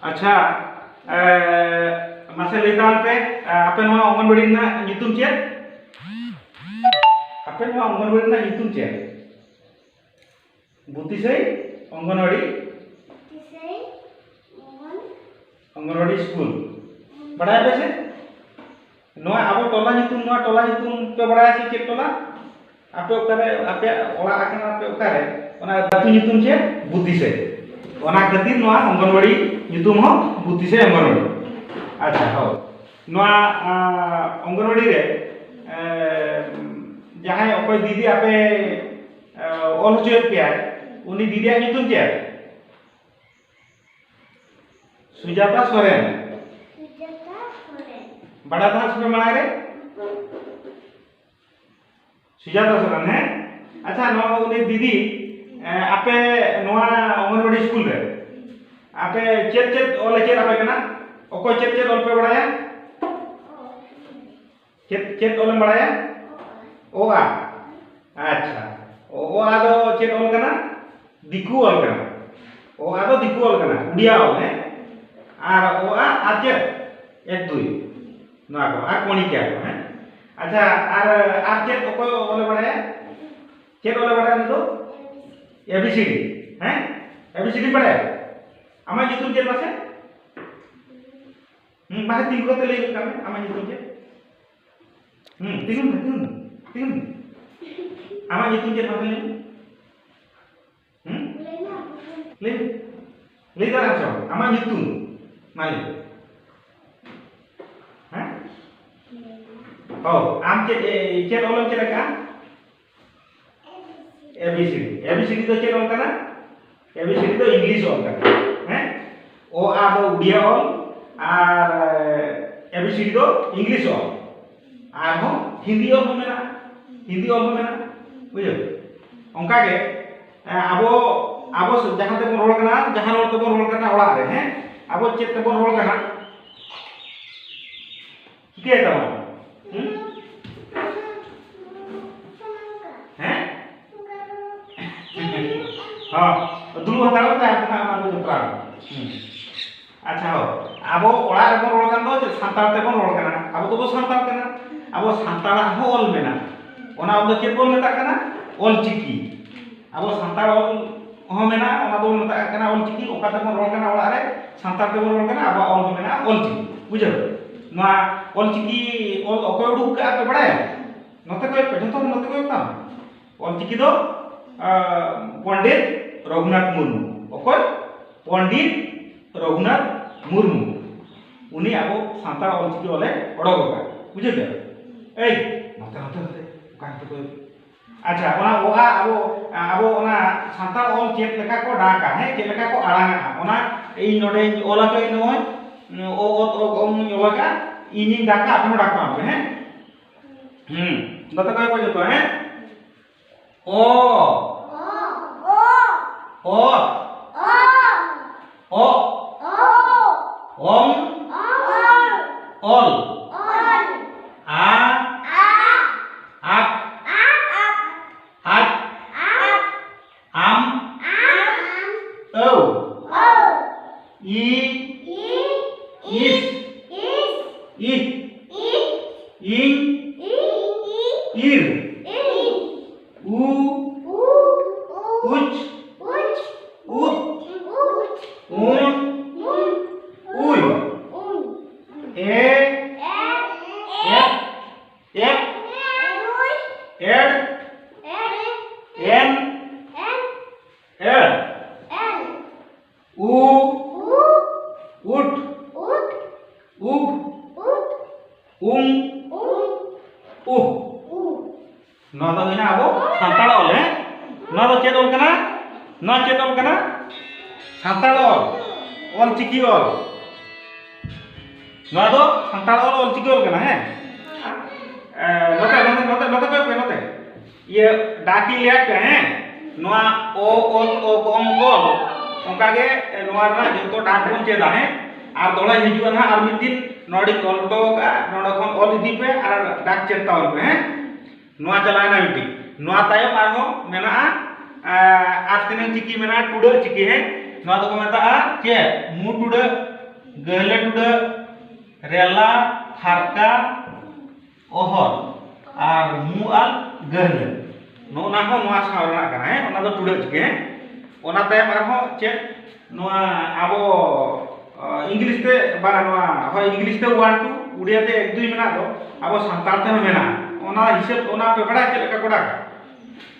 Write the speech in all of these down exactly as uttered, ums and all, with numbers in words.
ᱟᱪᱪᱷᱟ, ᱮ, ᱢᱟᱥᱮ ᱞᱟᱹᱭ ᱛᱟᱵᱚᱱ ᱯᱮ, ᱮ, ᱟᱯᱮ ᱱᱚᱣᱟ ᱚᱝᱜᱚᱱᱣᱟᱲᱤ ᱨᱮᱱᱟᱜ ᱧᱩᱛᱩᱢ ᱪᱮᱫ? ᱟᱯᱮ ᱱᱚᱣᱟ ᱚᱝᱜᱚᱱᱣᱟᱲᱤ ᱨᱮᱱᱟᱜ ᱧᱩᱛᱩᱢ ᱪᱮᱫ? ᱵᱩᱛᱤᱥᱟᱹᱭ ᱚᱝᱜᱚᱱᱣᱟᱲᱤ, ᱵᱩᱛᱤᱥᱟᱹᱭ ᱚᱝᱜᱚᱱ- ᱚᱝᱜᱚᱱᱣᱟᱲᱤ ᱥᱠᱩᱞ᱾ ᱵᱟᱲᱟᱭᱟᱯᱮ ᱥᱮ? ᱱᱚᱣᱟ ᱟᱵᱚ ᱴᱚᱞᱟ ᱧᱩᱛᱩᱢ, ᱱᱚᱣᱟ ᱴᱚᱞᱟ ᱧᱩᱛᱩᱢ ᱯᱮ ᱵᱟᱲᱟᱭᱟ ᱥᱮ ᱪᱮᱫ ᱴᱚᱞᱟ? ᱟᱯᱮ ᱚᱠᱟᱨᱮ, ᱟᱯᱮᱭᱟᱜ ᱚᱲᱟᱜ ᱠᱟᱱᱟ, ᱟᱯᱮ ᱚᱠᱟᱨᱮ? ᱚᱱᱟ ᱟᱹᱛᱩ ᱧᱩᱛᱩᱢ ᱪᱮᱫ? ᱵᱩᱛᱤᱥᱟᱹᱭ᱾ ᱚᱱᱟ ᱠᱷᱟᱹᱛᱤᱨ ᱱᱚᱣᱟ ᱚᱝᱜᱚᱱᱣᱟᱲᱤ ᱧᱩᱛᱩᱢ ᱦᱚᱸ ᱵᱩᱛᱤᱥᱟᱹᱭ ᱚᱝᱜᱚᱱᱣᱟᱲᱤ᱾ ᱟᱪᱪᱷᱟ, ᱦᱳᱭ᱾ ᱱᱚᱣᱟ, ᱟ, ᱚᱝᱜᱚᱱᱣᱟᱲᱤ ᱨᱮ, ᱮ, ᱡᱟᱦᱟᱸᱭ ᱚᱠᱚᱭ ᱫᱤᱫᱤ ᱟᱯᱮ, ᱮ, ᱚᱞ ᱦᱚᱪᱚᱭᱮᱫ ᱯᱮᱭᱟᱭ, ᱩᱱᱤ ᱫᱤᱫᱤᱭᱟᱜ ᱧᱩᱛᱩᱢ ᱪᱮᱫ? ᱥᱩᱡᱟᱛᱟ ᱥᱚᱨᱮᱱ᱾ ᱥᱩᱡᱟᱛᱟ ᱥᱚᱨᱮᱱ᱾ ᱵᱟᱲᱟᱭ ᱛᱟᱦᱮᱸᱫ ᱥᱮ ᱯᱮ ᱢᱟᱲᱟᱝ ᱨᱮ? ᱥᱩᱡᱟᱛᱟ ᱥᱚᱨᱮᱱ, ᱦᱮᱸ? ᱟᱪᱪᱷᱟ, ᱱᱚᱣᱟ ᱩᱱᱤ ᱫᱤᱫᱤ, ᱮ, ᱟᱯᱮ ᱱᱚᱣᱟ ᱚᱝᱜᱚᱱᱣᱟᱲᱤ ᱥᱠᱩᱞ ᱨᱮ ᱟᱯᱮ ᱪᱮᱫ ᱪᱮᱫ ᱚᱞᱮ ᱪᱮᱫ ᱟᱯᱮ ᱠᱟᱱᱟ? ᱚᱠᱚᱭ ᱪᱮᱫ ᱪᱮᱫ ᱚᱞ ᱯᱮ ᱵᱟᱲᱟᱭᱟ? ᱪᱮᱫ, ᱪᱮᱫ ᱚᱞᱮᱢ ᱵᱟᱲᱟᱭᱟ? ᱚ, ᱟ᱾ ᱟᱪᱪᱷᱟ, ᱚ, ᱟ ᱫᱚ ᱪᱮᱫ ᱚᱞ ᱠᱟᱱᱟ? ᱫᱤᱠᱩ ᱚᱞ ᱠᱟᱱᱟ᱾ ᱚ, ᱟ ᱫᱚ ᱫᱤᱠᱩ ᱚᱞ ᱠᱟᱱᱟ, ᱩᱲᱤᱭᱟ ᱚᱞ, ᱦᱮᱸ? ᱟᱨ ᱚ, ᱟ, ᱟᱨ ᱪᱮᱫ? ᱮᱠ, ᱫᱩᱭ᱾ ᱱᱚᱣᱟ ᱠᱚ, ᱟᱨ ᱠᱚᱱᱤᱠᱟ ᱠᱚ, ᱦᱮᱸ? ᱟᱪᱪᱷᱟ, ᱟᱨ, ᱟᱨ ᱪᱮᱫ ᱚᱠᱚᱭ ᱚᱞᱮ ᱵᱟᱲᱟᱭᱟ? ᱪᱮᱫ ᱚᱞᱮ ᱵᱟᱲᱟᱭᱟ ᱩᱱᱤ ᱫᱚ? ᱮ ᱵᱤ ᱥᱤ ᱰᱤ, ᱦᱮᱸ? ᱮ ᱵᱤ ᱥᱤ ᱰᱤ ᱵᱟᱲᱟᱭᱟ? ᱟᱢᱟᱜ ᱧᱩᱛᱩᱢ ᱪᱮᱫ ᱢᱟᱥᱮ? ᱦᱩᱸ, ᱢᱟᱥᱮ ᱛᱤᱸᱜᱩ ᱠᱟᱛᱮ ᱞᱟᱹᱭ ᱜᱚᱫ ᱠᱟᱜ ᱢᱮ, ᱟᱢᱟᱜ ᱧᱩᱛᱩᱢ ᱪᱮᱫ? ᱦᱩᱸ, ᱛᱤᱸᱜᱩᱱ ᱢᱮ, ᱛᱤᱸᱜᱩᱱ ᱢᱮ, ᱛᱤᱸᱜᱩᱱ ᱢᱮ᱾ ᱟᱢᱟᱜ ᱧᱩᱛᱩᱢ ᱪᱮᱫ ᱢᱟᱥᱮ ᱞᱟᱹᱭ ᱢᱮ? ᱦᱩᱸ? ᱞᱟᱹᱭ ᱢᱮ᱾ ᱞᱟᱹᱭ ᱫᱟᱲᱮᱭᱟᱜ ᱟᱢ ᱥᱮ ᱵᱟᱝ? ᱟᱢᱟᱜ ᱧᱩᱛᱩᱢ᱾ ᱢᱟ ᱞᱟᱹᱭ ᱢᱮ᱾ ᱦᱮᱸ? ᱦᱳᱭ, ᱟᱢ ᱪᱮᱫ, ᱮ, ᱪᱮᱫ ᱚᱞᱮᱢ ᱪᱮᱫ ᱟᱠᱟᱫᱼᱟ? A B C D. A B C ᱰᱤ ᱫᱚ ᱪᱮᱫ ᱚᱞ ᱠᱟᱱᱟ? ᱮ ᱵᱤ ᱥᱤ ᱰᱤ ᱫᱚ ᱤᱝᱞᱤᱥ ᱚᱞ ᱠᱟᱱᱟ᱾ ᱦᱮᱸ? ᱚ, ᱟ ᱫᱚ ᱩᱲᱤᱭᱟ ᱚᱞ, ᱟᱨ, ᱮ, ᱮ ᱵᱤ ᱥᱤ ᱰᱤ ᱫᱚ ᱤᱝᱞᱤᱥ ᱚᱞ᱾ ᱟᱨᱦᱚᱸ ᱦᱤᱱᱫᱤ ᱚᱞ ᱦᱚᱸ ᱢᱮᱱᱟᱜᱼᱟ, ᱦᱤᱱᱫᱤ ᱚᱞ ᱦᱚᱸ ᱢᱮᱱᱟᱜᱼᱟ, ᱵᱩᱡᱷᱟᱹᱣ? ᱚᱱᱠᱟᱜᱮ, ᱮ, ᱟᱵᱚ, ᱟᱵᱚ ᱡᱟᱦᱟᱸ ᱛᱮᱵᱚᱱ ᱨᱚᱲ ᱠᱟᱱᱟ, ᱡᱟᱦᱟᱸ ᱨᱚᱲ ᱛᱮᱵᱚᱱ ᱨᱚᱲ ᱠᱟᱱᱟ ᱚᱲᱟᱜ ᱨᱮ, ᱦᱮᱸ? ᱟᱵᱚ ᱪᱮᱫ ᱛᱮᱵᱚᱱ ᱨᱚᱲ ᱠᱟᱱᱟ? ᱪᱤᱠᱟᱹᱭ ᱛᱟᱵᱚᱱ? ᱦᱩᱸ? ᱦᱮᱸ? ᱦᱚᱸ, ᱫᱩᱲᱩᱵ ᱦᱟᱛᱟᱲᱚᱜ ᱢᱮ, ᱛᱟᱭᱚᱢ ᱛᱮ ᱱᱟᱜ ᱚᱱᱟ ᱫᱚ ᱡᱚᱯᱲᱟᱣ ᱢᱮ᱾ ᱦᱩᱸ᱾ ᱟᱪᱪᱷᱟ, ᱦᱳᱭ, ᱟᱵᱚ ᱚᱲᱟᱜ ᱨᱮᱵᱚᱱ ᱨᱚᱲ ᱠᱟᱱ ᱫᱚ ᱪᱮᱫ ᱥᱟᱱᱛᱟᱲ ᱛᱮᱵᱚᱱ ᱨᱚᱲ ᱠᱟᱱᱟ? ᱟᱵᱚ ᱫᱚᱵᱚ ᱥᱟᱱᱛᱟᱲ ᱠᱟᱱᱟ᱾ ᱟᱵᱚ ᱥᱟᱱᱛᱟᱲᱟᱜ ᱦᱚᱸ ᱚᱞ ᱢᱮᱱᱟᱜᱼᱟ᱾ ᱚᱱᱟ ᱚᱞ ᱫᱚ ᱪᱮᱫ ᱵᱚᱱ ᱢᱮᱛᱟᱜ ᱠᱟᱱᱟ? ᱚᱞ ᱪᱤᱠᱤ᱾ ᱟᱵᱚ ᱥᱟᱱᱛᱟᱲ ᱚᱞ ᱦᱚᱸ ᱢᱮᱱᱟᱜᱼᱟ, ᱚᱱᱟ ᱫᱚᱵᱚᱱ ᱢᱮᱛᱟᱜ ᱠᱟᱱᱟ ᱚᱞ ᱪᱤᱠᱤ᱾ ᱚᱠᱟ ᱛᱮᱵᱚᱱ ᱨᱚᱲ ᱠᱟᱱᱟ ᱚᱲᱟᱜ ᱨᱮ, ᱥᱟᱱᱛᱟᱲ ᱛᱮᱵᱚᱱ ᱨᱚᱲ ᱠᱟᱱᱟ, ᱟᱵᱚᱣᱟᱜ ᱚᱞ ᱦᱚᱸ ᱢᱮᱱᱟᱜᱼᱟ, ᱚᱞ ᱪᱤᱠᱤ᱾ ᱵᱩᱡᱷᱟᱹᱣ? ᱱᱚᱣᱟ ᱚᱞ ᱪᱤᱠᱤ ᱚᱞ ᱚᱠᱚᱭ ᱩᱰᱩᱠ ᱠᱟᱜᱼᱟ ᱯᱮ ᱵᱟᱲᱟᱭᱟ? ᱱᱚᱛᱮ ᱠᱚᱭᱚᱜ ᱯᱮ, ᱡᱚᱛᱚ ᱦᱚᱲ ᱱᱚᱛᱮ ᱠᱚᱭᱚᱜ ᱛᱟᱢ᱾ ᱚᱞ ᱪᱤᱠᱤ ᱫᱚ, ᱟᱸ, ᱯᱚᱱᱰᱤᱛ ᱨᱚᱜᱷᱩᱱᱟᱛᱷ ᱢᱩᱨᱢᱩ᱾ ᱚᱠᱚᱭ? ᱯᱚᱱᱰᱤᱛ ᱨᱚᱜᱷᱩᱱᱟᱛᱷ ᱢᱩᱨᱢᱩ᱾ ᱩᱱᱤ ᱟᱵᱚ ᱥᱟᱱᱛᱟᱲ ᱚᱞ ᱪᱤᱠᱤ ᱚᱞᱮ ᱚᱰᱚᱠ ᱟᱠᱟᱫ᱾ ᱵᱩᱡᱷᱟᱹᱣ ᱠᱮᱫᱟ? ᱮᱭ, ᱱᱚᱛᱮ, ᱱᱚᱛᱮ, ᱱᱚᱛᱮ, ᱚᱠᱟ ᱱᱚᱛᱮ ᱠᱚᱭᱚᱜ? ᱟᱪᱪᱷᱟ, ᱚᱱᱟ ᱚ ᱟ ᱟᱵᱚ, ᱟᱵᱚ ᱚᱱᱟ ᱥᱟᱱᱛᱟᱲ ᱚᱞ ᱪᱮᱫ ᱞᱮᱠᱟ ᱠᱚ ᱰᱟᱠᱟ, ᱦᱮᱸ, ᱪᱮᱫ ᱞᱮᱠᱟ ᱠᱚ ᱟᱲᱟᱝᱟ, ᱚᱱᱟ ᱤᱧ ᱱᱚᱰᱮᱧ ᱚᱞ ᱟᱠᱟᱫ, ᱱᱚᱜᱼᱚᱭ, ᱚ, ᱚ, ᱚ, ᱚ, ᱤᱧ ᱚᱞ ᱟᱠᱟᱫ, ᱤᱧᱤᱧ ᱰᱟᱠᱟ, ᱟᱯᱮ ᱦᱚᱸ ᱰᱟᱠ ᱛᱟᱵᱚᱱ ᱯᱮ, ᱦᱮᱸ? ᱦᱩᱸ, ᱱᱚᱛᱮ ᱠᱚᱭᱚᱜ ᱯᱮ ᱡᱚᱛᱚ, ᱦᱮᱸ? ᱚ, ᱚ, ᱚ, ᱚ, ᱚᱝ, ᱚᱞ, ᱟ, ᱟᱠ, ᱟᱡ, ᱟᱢ, ᱟᱹᱣ, ᱤ, ᱤᱥ, ᱤᱦ, ᱤᱧ, ᱤᱨ, ᱩ, ᱩᱪ, ᱩᱫ, ᱩᱱ, ᱩᱭ, ᱮ, ᱮᱯ, ᱮᱯ, ᱮᱰ, ᱮᱱ, ᱮᱲ, ᱩ, ᱩᱴ, ᱩᱜ, ᱩᱝ, ᱩᱦ᱾ ᱱᱚᱣᱟ ᱫᱚ ᱦᱩᱭᱱᱟ ᱟᱵᱚ ᱥᱟᱱᱛᱟᱲ ᱚᱞ, ᱦᱮᱸ? ᱱᱚᱣᱟ ᱫᱚ ᱪᱮᱫ ᱚᱞ ᱠᱟᱱᱟ? ᱱᱚᱣᱟ ᱪᱮᱫ ᱚᱞ ᱠᱟᱱᱟ? ᱥᱟᱱᱛᱟᱲ ᱚᱞ, ᱚᱞ ᱪᱤᱠᱤ ᱚᱞ᱾ ᱱᱚᱣᱟ ᱫᱚ ᱥᱟᱱᱛᱟᱲ ᱚᱞ, ᱚᱞ ᱪᱤᱠᱤ ᱚᱞ ᱠᱟᱱᱟ, ᱦᱮᱸ? ᱮ, ᱱᱚᱛᱮ, ᱱᱚᱛᱮ, ᱱᱚᱛᱮ, ᱱᱚᱛᱮ ᱠᱚᱭᱚᱜ ᱯᱮ, ᱱᱚᱛᱮ᱾ ᱤᱭᱟᱹ, ᱰᱟᱠ ᱤᱧ ᱞᱟᱹᱭᱟᱫ ᱯᱮᱭᱟ, ᱦᱮᱸ? ᱱᱚᱣᱟ ᱚ, ᱚᱞ, ᱚ, ᱚᱝ, ᱚᱞ᱾ ᱚᱱᱠᱟ ᱜᱮ, ᱮ, ᱱᱚᱣᱟ ᱨᱮᱱᱟᱜ ᱡᱚᱛᱚ ᱰᱟᱠ ᱵᱚᱱ ᱪᱮᱫᱟ, ᱦᱮᱸ? ᱟᱨ ᱫᱚᱦᱲᱟᱧ ᱦᱤᱡᱩᱜᱼᱟ ᱱᱟᱦᱟᱜ ᱟᱨ ᱢᱤᱫ ᱫᱤᱱ, ᱱᱚᱰᱮᱧ ᱚᱞ ᱦᱚᱴᱚ ᱠᱟᱜᱼᱟ, ᱱᱚᱰᱮ ᱠᱷᱚᱱ ᱚᱞ ᱤᱫᱤ ᱯᱮ ᱟᱨ ᱰᱟᱠ ᱪᱮᱫ ᱛᱟᱵᱚᱱ ᱯᱮ, ᱦᱮᱸ? ᱱᱚᱣᱟ ᱪᱟᱞᱟᱣᱮᱱᱟ ᱢᱤᱫᱴᱤᱡ᱾ ᱱᱚᱣᱟ ᱛᱟᱭᱚᱢ ᱟᱨᱦᱚᱸ ᱢᱮᱱᱟᱜᱼᱟ, ᱮ, ᱟᱨ ᱛᱤᱱᱟᱹᱝ ᱪᱤᱠᱤ ᱢᱮᱱᱟᱜᱼᱟ, ᱴᱩᱰᱟᱹᱜ ᱪᱤᱠᱤ, ᱦᱮᱸ? ᱱᱚᱣᱟ ᱫᱚᱠᱚ ᱢᱮᱛᱟᱜᱼᱟ ᱪᱮᱫ? ᱢᱩ ᱴᱩᱰᱟᱹᱜ ᱜᱟᱹᱦᱞᱟᱹ ᱴᱩᱰᱟᱹᱜ, ᱨᱮᱞᱟ, ᱛᱷᱟᱨᱠᱟ, ᱚᱦᱚᱨ ᱟᱨ ᱢᱩ ᱟᱨ ᱜᱟᱹᱦᱞᱟᱹ᱾ ᱱᱚᱜᱼᱚ ᱱᱟ ᱦᱚᱸ ᱱᱚᱣᱟ ᱥᱟᱶ ᱨᱮᱱᱟᱜ ᱠᱟᱱᱟ, ᱦᱮᱸ, ᱚᱱᱟ ᱫᱚ ᱴᱩᱰᱟᱹᱜ ᱪᱤᱠᱟᱹ, ᱦᱮᱸ᱾ ᱚᱱᱟ ᱛᱟᱭᱚᱢ ᱟᱨᱦᱚᱸ ᱪᱮᱫ, ᱱᱚᱣᱟ ᱟᱵᱚ, ᱟ, ᱤᱝᱞᱤᱥ ᱛᱮ, ᱵᱟᱝᱟ, ᱱᱚᱣᱟ ᱦᱳᱭ, ᱤᱝᱞᱤᱥ ᱛᱮ ᱳᱣᱟᱱ ᱴᱩ, ᱩᱲᱤᱭᱟ ᱛᱮ ᱮᱠ ᱫᱩᱭ ᱢᱮᱱᱟᱜ ᱫᱚ, ᱟᱵᱚ ᱥᱟᱱᱛᱟᱲ ᱛᱮᱦᱚᱸ ᱢᱮᱱᱟᱜᱼᱟ᱾ ᱚᱱᱟ ᱦᱤᱥᱟᱹᱵ, ᱚᱱᱟ ᱯᱮ ᱵᱟᱲᱟᱭᱟ ᱪᱮᱫ ᱞᱮᱠᱟ ᱠᱚ ᱰᱟᱠᱟ?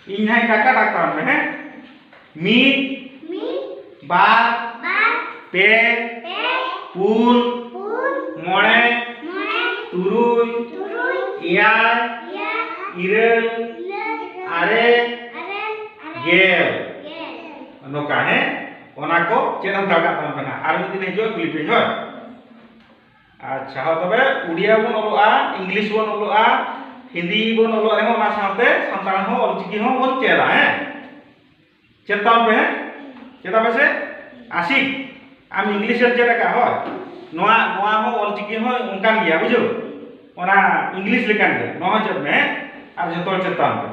ᱤᱧ ᱦᱟᱸᱜ ᱰᱟᱠᱟ ᱰᱟᱠ ᱛᱟᱵᱚᱱ ᱯᱮ, ᱦᱮᱸ? ᱢᱤᱫ, ᱢᱤᱫ, ᱵᱟᱨ, ᱵᱟᱨ, ᱯᱮ, ᱯᱮ, ᱯᱩᱱ, ᱯᱩᱱ, ᱢᱚᱬᱮ, ᱢᱚᱬᱮ, ᱛᱩᱨᱩᱭ, ᱛᱩᱨᱩᱭ, ᱮᱭᱟᱭ, ᱮᱭᱟᱭ, ᱤᱨᱟᱹᱞ, ᱤᱨᱟᱹᱞ, ᱟᱨᱮ, ᱟᱨᱮ, ᱟᱨᱮ, ᱜᱮᱞ᱾ ᱜᱮᱞ᱾ ᱱᱚᱝᱠᱟ, ᱦᱮᱸ? ᱚᱱᱟ ᱠᱚ ᱪᱮᱫ ᱮᱢ ᱫᱟᱲᱮᱭᱟᱜ ᱛᱟᱵᱚᱱ ᱠᱟᱱᱟ᱾ ᱟᱨ ᱢᱤᱫ ᱫᱤᱱ ᱦᱤᱡᱩᱜᱼᱟ, ᱠᱩᱞᱤ ᱯᱮ, ᱦᱳᱭ? ᱟᱪᱪᱷᱟ, ᱦᱳᱭ, ᱛᱚᱵᱮ ᱩᱲᱤᱭᱟ ᱵᱚᱱ ᱚᱞᱚᱜᱼᱟ, ᱤᱝᱞᱤᱥ ᱵᱚᱱ ᱚᱞᱚᱜᱼᱟ, ᱦᱤᱱᱫᱤ ᱵᱚᱱ ᱚᱞᱚᱜ ᱨᱮᱦᱚᱸ ᱚᱱᱟ ᱥᱟᱶᱛᱮ ᱥᱟᱱᱛᱟᱲ ᱦᱚᱸ ᱚᱞᱪᱤᱠᱤ ᱦᱚᱸ ᱵᱚᱱ ᱪᱮᱫᱟ, ᱦᱮᱸ? ᱪᱮᱫ ᱛᱟᱵᱚᱱ ᱯᱮ, ᱦᱮᱸ? ᱪᱮᱫᱟᱜ ᱯᱮ ᱥᱮ? ᱟᱥᱤᱠ, ᱟᱢ ᱤᱝᱞᱤᱥ ᱮᱢ ᱪᱮᱫ ᱟᱠᱟᱫ, ᱦᱳᱭ? ᱱᱚᱣᱟ, ᱱᱚᱣᱟ ᱦᱚᱸ ᱚᱞᱪᱤᱠᱤ ᱦᱚᱸ ᱚᱱᱠᱟᱱ ᱜᱮᱭᱟ, ᱵᱩᱡᱷᱟᱹᱣ? ᱚᱱᱟ ᱤᱝᱞᱤᱥ ᱞᱮᱠᱟᱱ ᱜᱮ, ᱱᱚᱣᱟ ᱦᱚᱸ ᱪᱮᱫ ᱢᱮ, ᱟᱨ ᱡᱚᱛᱚ ᱦᱚᱲ ᱪᱮᱫ ᱛᱟᱵᱚᱱ ᱯᱮ᱾